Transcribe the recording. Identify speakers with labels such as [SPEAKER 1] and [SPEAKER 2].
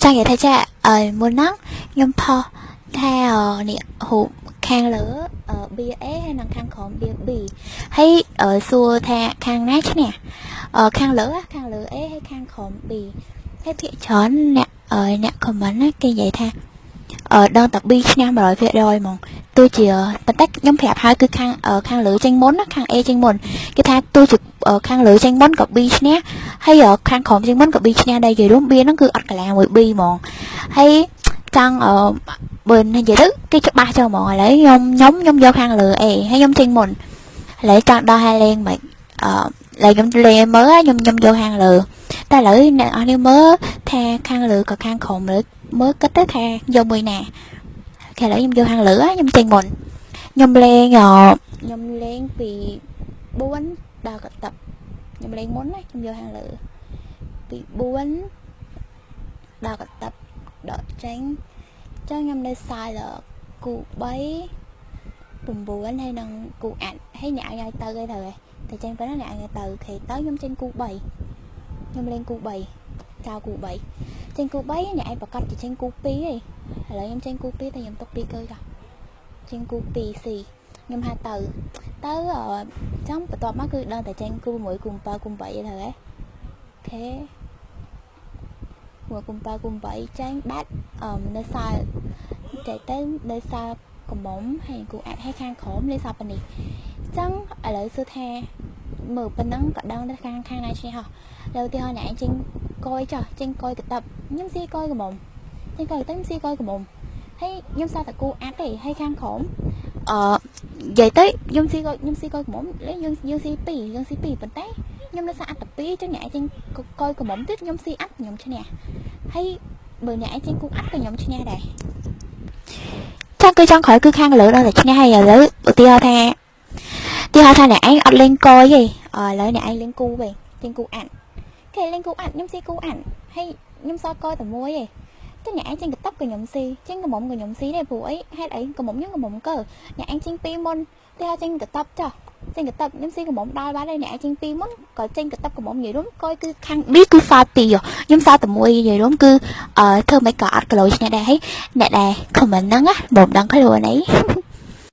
[SPEAKER 1] ចង់និយាយថាចាអើមុនហ្នឹងខ្ញុំផុសថានេះរូបខាងលើ BA ហើយនិងខាងក្រោម BB ហើយសួរថាខាងណាឈ្នះខាងលើខាងលើ A ហើយខាងក្រោម B ហើយភាគច្រើនអ្នកអ្នក comment ណាគេនិយាយថាអឺដល់តែ B ឈ្នះ100%ហ្មងទោះជាប៉ុន្តែខ្ញុំប្រាប់ហើយគឺខាងខាងលើចេញមុនណាខាង A ចេញមុនគេថាទោះជាខាងលើចេញមុនក៏ B ឈ្នះហើយខាងក្រោមចេញមុនក៏ B ឈ្នះដែរនិយាយរួម B ហ្នឹងគឺអត់កាឡាមួយ B ហ្មងហើយចង់អឺបើនិយាយទៅគេច្បាស់ចុះហ្មងឥឡូវខ្ញុំខ្ញុំខ្ញុំយកខាងលើ A ហើយខ្ញុំចេញមុនឥឡូវចង់ដល់ហើយលេងមិនអឺឥឡូវខ្ញុំលេងឲ្យមើលខ្ញុំខ្ញុំយកខាងលើតែឥឡូវអ្នកនរនេះមើលថាខាងលើក៏ខាងក្រោមលើមើលគិតទៅថាយកមួយណាគេឥឡូវខ្ញុំយកខាងលើខ្ញុំចេញមុនខ្ញុំលេងខ្ញុំលេងពី4ដល់កតឹបខ្ញុំលេងមុនណាខ្ញុំយកខាងលើពី4ដល់កតឹបដកចេញចឹងខ្ញុំនៅសល់គូ3 9ហើយនឹងគូអាត់ហើយអ្នកឲ្យទៅឯទៅឯតែចេញប៉ុណ្ណាអ្នកឲ្យទៅខេទៅខ្ញុំចេញគូ3ខ្ញុំលេងគូ3ចោលគូ3ចេញគូ3អ្នកឯងប្រកាសជាចេញគូ2ឯងឥឡូវខ្ញុំចេញគូ2តែខ្ញុំទុក2កើចោះចេញគូ2 C ខ្ញុំហាទៅទៅចាំបន្ទាប់មកគឺដឹងតែចេញគូ6គូ7គូ8ទៅហ៎ OK 1គូ7គូ8ចេញបាត់អឺនៅសល់ចែកទៅនៅសល់កំមុំហើយគូអាចឲ្យខាងក្រោមលេខសល់ប៉ុណ្នេះអញ្ចឹងឥឡូវសួរថាមើលប៉ុណ្ណឹងក៏ដឹងថាខាងខាងណាឈ្នះហោះលើឧទាហរណ៍អ្នកឯងចេញកយចុះចេញកយកតឹបខ្ញុំស៊ីកយកំមុំចេញកយកតឹបខ្ញុំស៊ីកយកំមុំហើយខ្ញុំសល់តែគូអាត់ទេហើយខាងក្រោមអឺនិយាយទៅខ្ញុំស៊ីកខ្ញុំស៊ីកយកំមុំលេយើងយើងស៊ី2យើងស៊ី2ប៉ុន្តែខ្ញុំនៅសល់អាត់តែ2ចឹងអ្នកឯងចេញកយកំមុំទៀតខ្ញុំស៊ីអាត់ខ្ញុំឈ្នះហើយបើអ្នកឯងចេញគូអាត់ក៏ខ្ញុំឈ្នះដែរចឹងគឺចង់ក្រោយគឺខាងលើដល់តែឈ្នះហើយឥឡូវឧទាហរណ៍ថាឧទាហរណ៍ថាអ្នកឯងអត់លេងកយទេឥឡូវអ្នកឯងលេងគូវិញចេញគូអាត់គេលេងគូអាត់ខ្ញុំស៊ីគូអាត់ហើយខ្ញុំសល់កយតែមួយទេតែអ្នកឯងចេញកតឹបក៏ខ្ញុំស៊ីចេញកំមុំក៏ខ្ញុំស៊ីដែរព្រោះអីហេតុអីកំមុំខ្ញុំកំមុំកើអ្នកឯងចេញពីរមុនទីហោចេញកតឹបចុះចេញកតឹបខ្ញុំស៊ីកំមុំដល់បាត់ហើយអ្នកឯងចេញពីរមុនក៏ចេញកតឹបកំមុំនិយាយរួមកយគឺខាង B គឺសល់ពីរខ្ញុំសល់តែមួយនិយាយរួមគឺអឺធ្វើមិនក៏អត់គីឡូឈ្នះដែរហើយអ្នកដែល comment ហ្នឹងណាបំដឹងខ្លួនអី